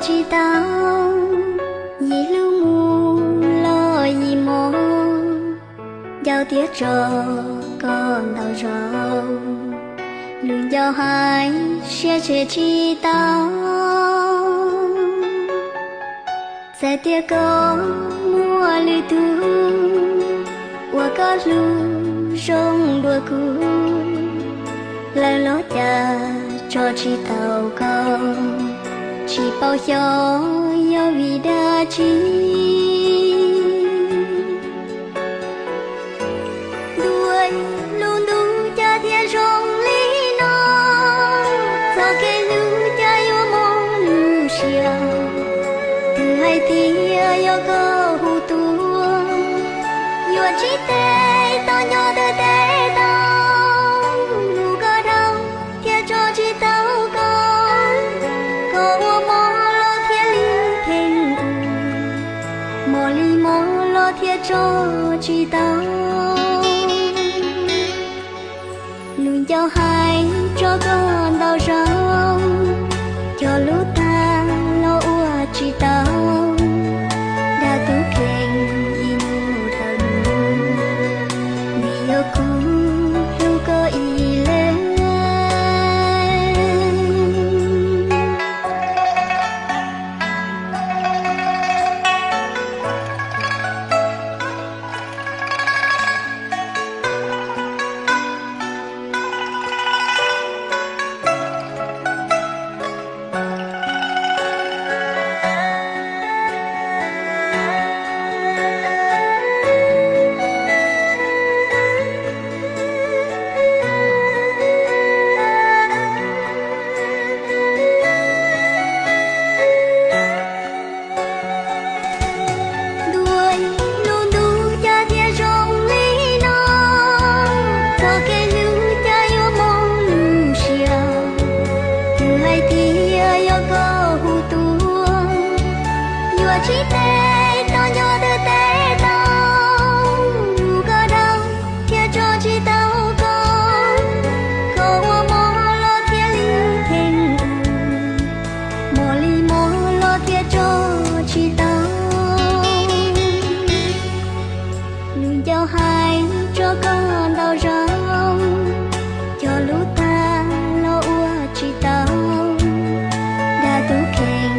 tsis tau, yim hlub mus los yim mob, nco tiab tso koj ntau zaus, lus nco hais siab tseg tsis tau. Txawm tias koj muaj lwm tus, uas koj hlub zoo dua kuv, lawv los cas tso tsis tau koj, tsis paub xyov yog vim dab tsi. Ntuj, lub ntuj cas thiaj zoo li no, txoj kev hlub cas yuav mob lub siab. Twb hais tias yog koj hu tuaj, yuav tsis tes tau nco twb tes tau, lub koj dhau thiaj tso tsis tau koj. Koj ua mob los thiaj li kheev, mob li mob los thiaj tso tsis tau. Lus nco hais rau koj ntau zaus, cog lub tag los ua tsis tau. Dag tub kheej ib hnub dhawm hnub, vim yog kuv hlub koj ib leeg. Ntuj, lub ntuj cas thiaj zoo li no, txoj kev hlub cas yuav mob lub siab. Twb hais tias yog koj hu tuaj, yuav tsis tes tau nco twb tes tau, lub koj dhau thiaj tso tsis tau koj. Koj ua mob los thiaj li kheev, mob li mob los thiaj tso tsis tau. Lus nco hais rau koj ntau zaus, cog lub tag los ua tsis tau. Dag tub kheej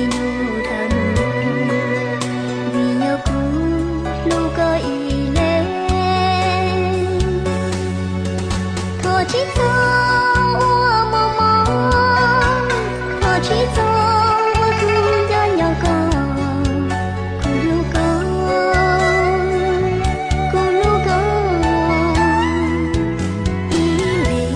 ib hnub dhawm hnub, vim yog kuv hlub koj ib leeg. Thov tsis txhob ua mob mob, thov tsis txhob ua kuv nco nco koj, kuv hlub koj, kuv hlub koj ib leeg.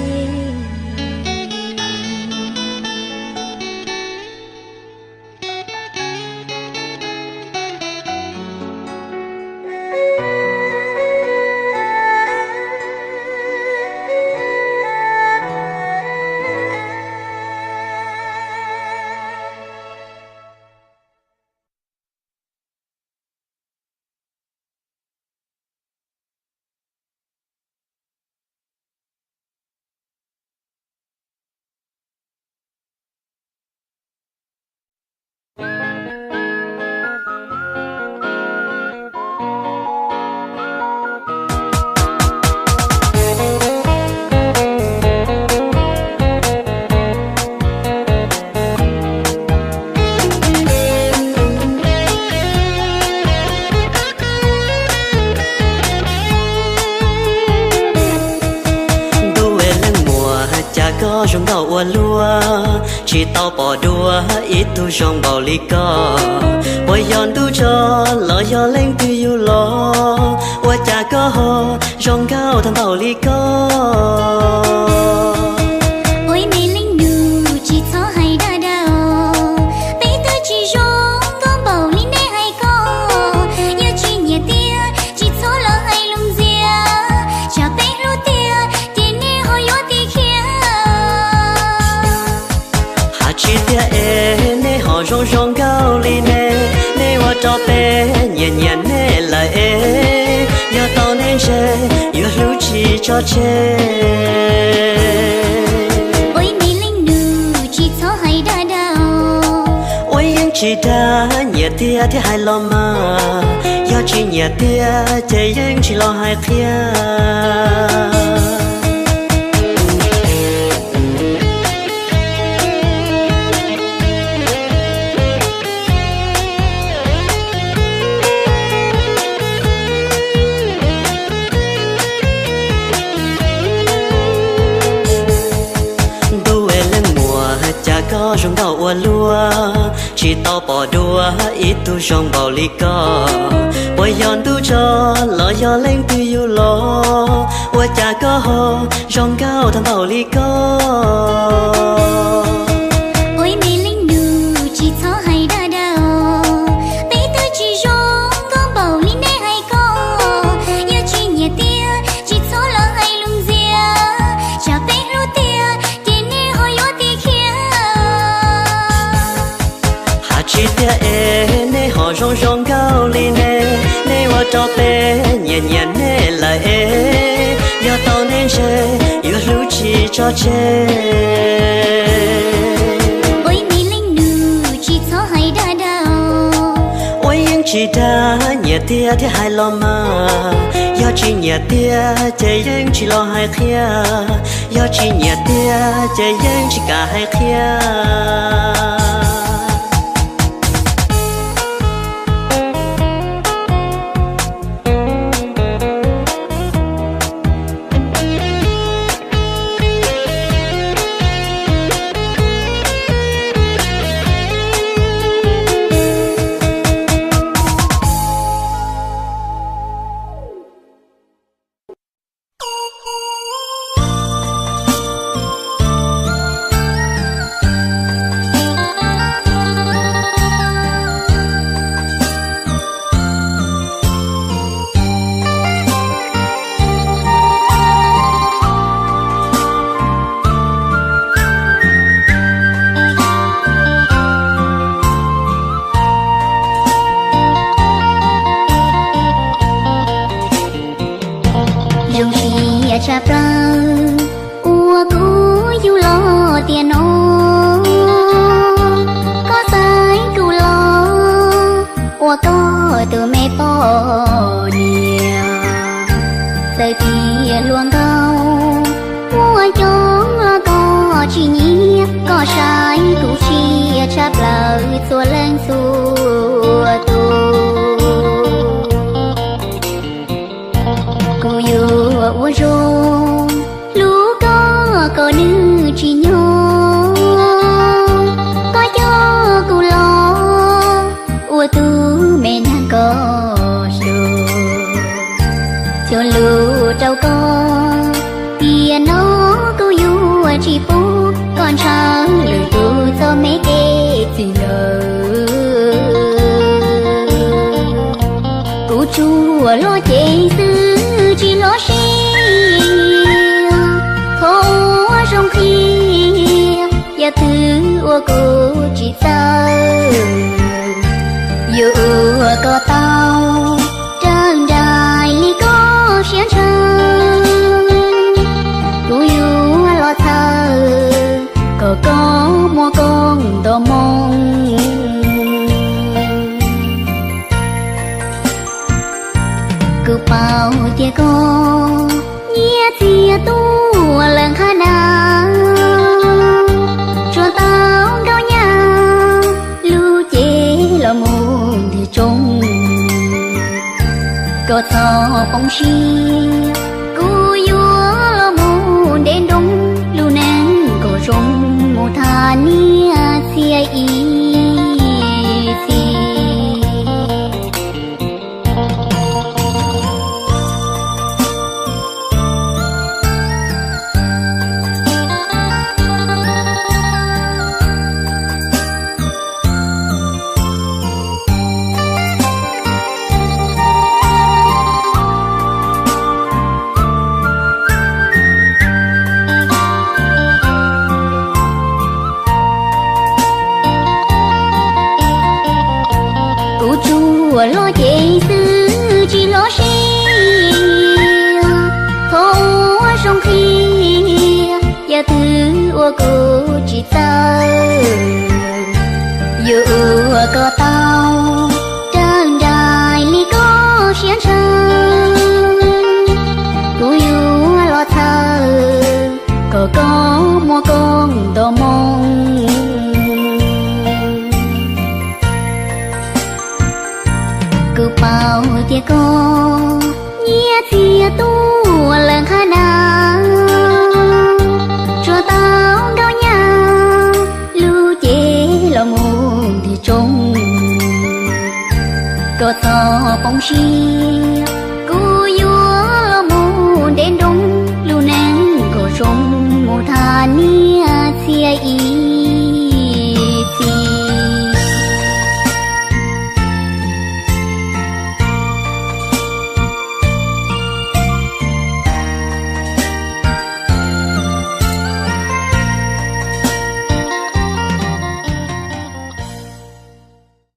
Ntuj es leej muam, cas koj zoo nkauj ua luaj, tsis tau pom dua ib tug zoo npaum li koj. Puas yog ntuj tso los yog leej twg yug los, ua cas koj ho zoo nkauj tag npaum li koj? Ua ib me leej nus tsis txhob hais dag dag, peb twb tsis zoo nkauj npaum li nej hais ko. Yog tsis nyiam tiag tsis txhob los hais lus ntxias, tsam peb hlub tiag ces nej ho yuav tim khiav. Hais tsis tiag es nej ho zoo zoo nkauj li ne, nej ua rau peb nyiam nyiam nej lawm es, yog tau nej ntshe yuav hlub tsis tso tseg. Ua ib me leej nus tsis txhob hais dag dag, ua ib Tsis dag, nyiam tiag thiaj hais los mas, yog tsis nyiam tiag ces yeej tsis los hais qhia. Ntuj es leej muam, cas koj zoo nkauj ua luaj, tsis tau pom dua ib tug zoo npaum li koj. Puas yog ntuj tso los yog leej twg yug los, ua cas koj ho zoo nkauj tag npaum li koj? Ua ib me leej nus tsis txhob hais dag dag, peb twb tsis zoo nkauj npaum li nej hais ko. Yog tsis nyiam tiag tsis txhob los hais lus ntxias, tsam peb hlub tiag ces nej ho yuav tiag khiav. Hais tsis tiag es nej ho zoo zoo nkauj li ne, nej ua rau peb nyiam nyiam nej lawm es, yog tau nej ntshe yuav hlub tsis tso tseg. Ua ib me leej nus tsis txhob hais dag dag, ua yeej tsis dag, nyiam tiag thiaj hais los mas, yog tsis nyiam tiag ces yeej tsis los hais qhia, yog tsis nyiam tiag ces yeej tsis kam hais qhia. Zoo siab tshaj plaws uas kuv yug los tiam no, koj xaiv kuv los ua koj tus me poj niam. Txawm tias hluas nkauj muaj coob los koj tsis nyiam, koj saib kuv tsiaj tshaj plaws txhua leej txhua tus. Kuv yuav ua zoo hlub koj kom nws tsis nyuaj, koj coj kuv los ua tus me nyuam koj xyuas. Cog lus rau koj, tiam no kuv yuav tsis pub koj ntshaw lwm tus txoj me kev txwm lawm. Kuv tsuas hlob cev xwb tsis hlob siab, thov ua zoo qhia, yog twg ua kuv tsis txawj, yuav ua koj tau raws nraim li koj siab ntshaw. Kuv yuav los txhawj kom koj muaj koob nto moo. Kuv paub tias koj nyiam txiag tuaj lawm qhab na, tsuas tau nkauj nyab lub cev los mus ntws tsoo. Koj txhob poob siab, kuv yuav los mus ntev nrooj, lub neej kom zoo mus thaj niaj txhia ib txhis. Kuv tsuas hlob cev xwb tsis hlob siab, thov ua zoo qhia, yog twg ua kuv tsis txawj, Yuav ua kom tau raws nraim li koj siab ntshaw, kuv yuav los txhawb kom koj muaj koob nto moo. Kuv paub tias koj nyiam txiag tuaj lawm qhab na, tsuas tau nkauj nyab lub cev los mus nti tsoo. Koj txhob poob siab, kuv yuav los mus ntev nroo, lub neej kom zoo mus thaj niaj txhia i